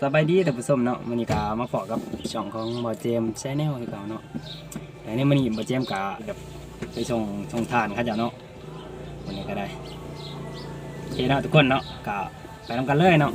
ສະບາຍດີທ່ານຜູ້ຊົມເນາະ, ມື້ນີ້ກະມາພໍ້ກັບຊ່ອງຂອງບ່າວເຈມແຊນແນວຄືເກົ່າເນາະ. ແຕ່ໃນມື້ນີ້ບ່າວເຈມກະແບບໄປສົ່ງ ສົ່ງທ່ານເຂົາເຈົ້າເນາະ, ມື້ນີ້ກະໄດ້. ໂອເຄເນາະທຸກຄົນເນາະ, ກະໄປນຳກັນເລີຍເນາະ.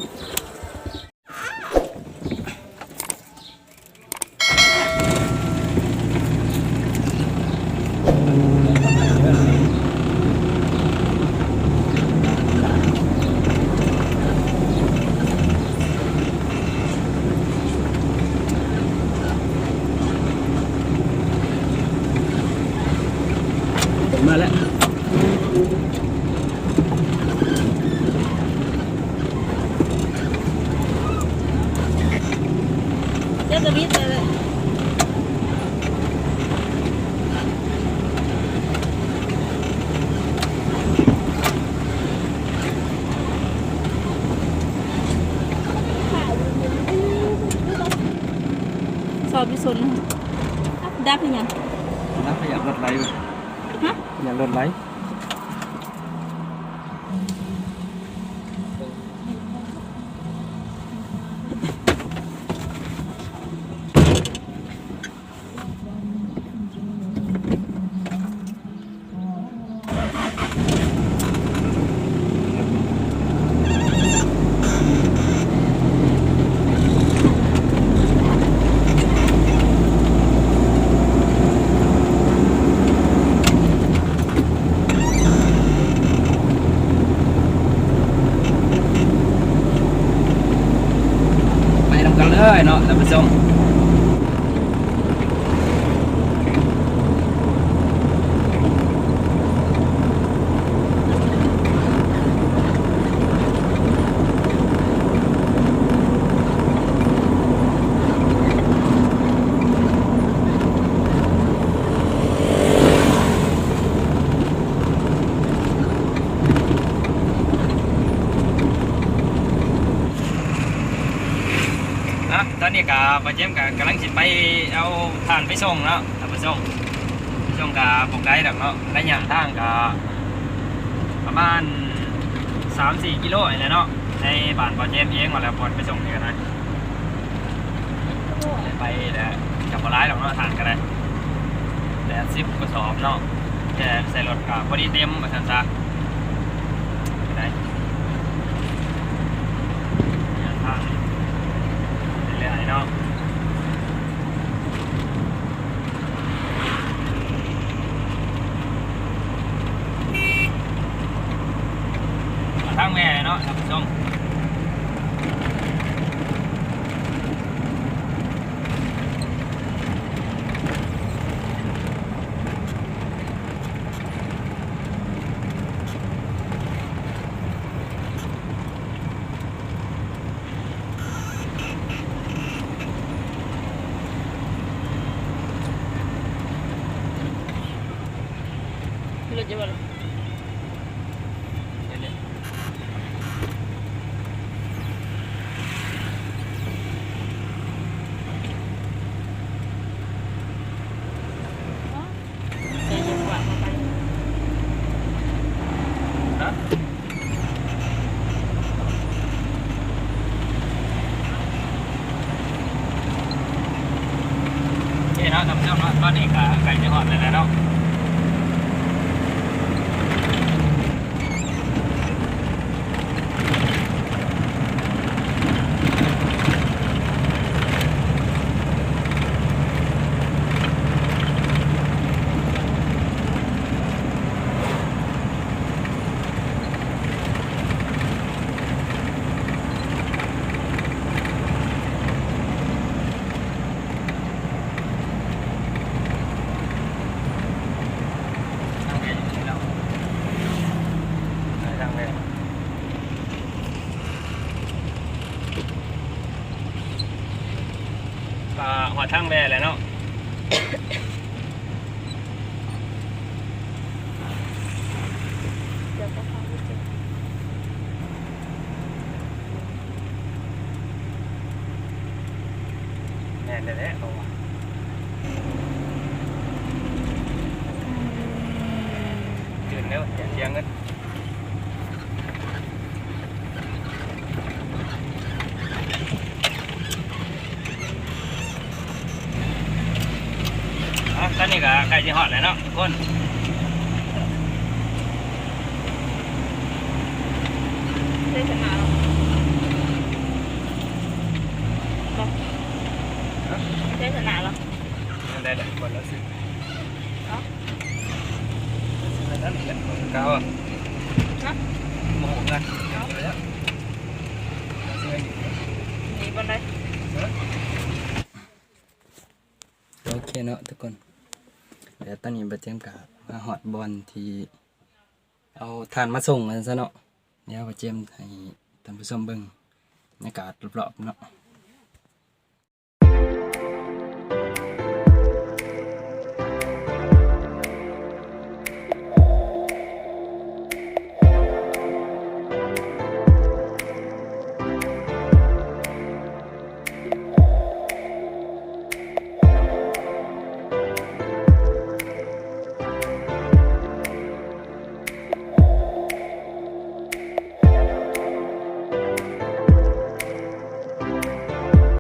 ມາແລ້ວ. ເຈົ້າກະບິດໄປເລີຍ. ຊອບຢູ່ຊົນ ດັບອີ່ຫຍັງ? ດັບໄປ ຢ້ານລົດໄຫຼ. ຮະ? ຢ້ານລົດໄຫຼ. ໄປນຳກັນເລີຍເນາະທ່ານຜູ້ຊົມ. ອ່ະ ຕອນນີ້ກະບ່າວເຈມກະກຳລັງຊິໄປເອົາຖ່ານໄປສົ່ງເນາະທ່ານຜູ້ຊົມ. ໄປສົ່ງກະບໍ່ໄກດອກເນາະ, ໄລຍະທາງກະປະມານສາມສີ່ກິໂລນີ້ແຫຼະເນາະ, ໃນບ້ານບ່າວເຈມເອງຫັ້ນແຫຼະ ບ່ອນໄປສົ່ງນີ້ກະໄດ້. ໄປແລ້ວກະບໍ່ຫຼາຍດອກເນາະ, ຖ່ານກະໄດ້ແປດສິບກະສອບເນາະ, ແຕ່ໃສ່ລົດກະພໍດີເຕັມວ່າຊັ້ນຊະ. ໄດ້ ທາງເລື້ອຍໆເນາະ. ທາງແມ່ເນາະທ່ານຜູ້ຊົມ. ໂອເຄເນາະທ່ານຜູ້ຊົມເນາະ, ຕອນນີ້ກະໃກ້ຈະຮອດແລ້ວແຫຼະເນາະ. ກະຮອດທາງແວ່ແລ້ວເນາະ. ແມ່ນແທ້ໆ ເຂົາວ່າ ຕື່ນແລ້ວ ຢ່າເສຍເງິນ. ກໍໃກ້ຊິຮອດແລ້ວເນາະທຸກຄົນ. ເທສະໜາເນາະ ບໍ່ ຮະ ເທສະໜາເນາະ ໄດ້ແຫຼະ ບໍ່ລະຊື້ ເນາະ ຊື້ນັ້ນແຫຼະ ຂອງເກົ່າ ຮະ ບໍ່ຮູ້ຄືກັນ ເອົາໄປແລ້ວ ຊື້ຢູ່ ມີບ່ອນໃດ ຮະ ໂອເຄເນາະທຸກຄົນ ແລ້ວຕອນນີ້ບ່າວເຈມກະມາຮອດບ່ອນທີ່ເອົາຖ່ານມາສົ່ງວ່າຊັ້ນຊະເນາະ. ດຽວບ່າວເຈມໃຫ້ທ່ານຜູ້ຊົມເບິ່ງບັນຍາກາດລອບໆເນາະ.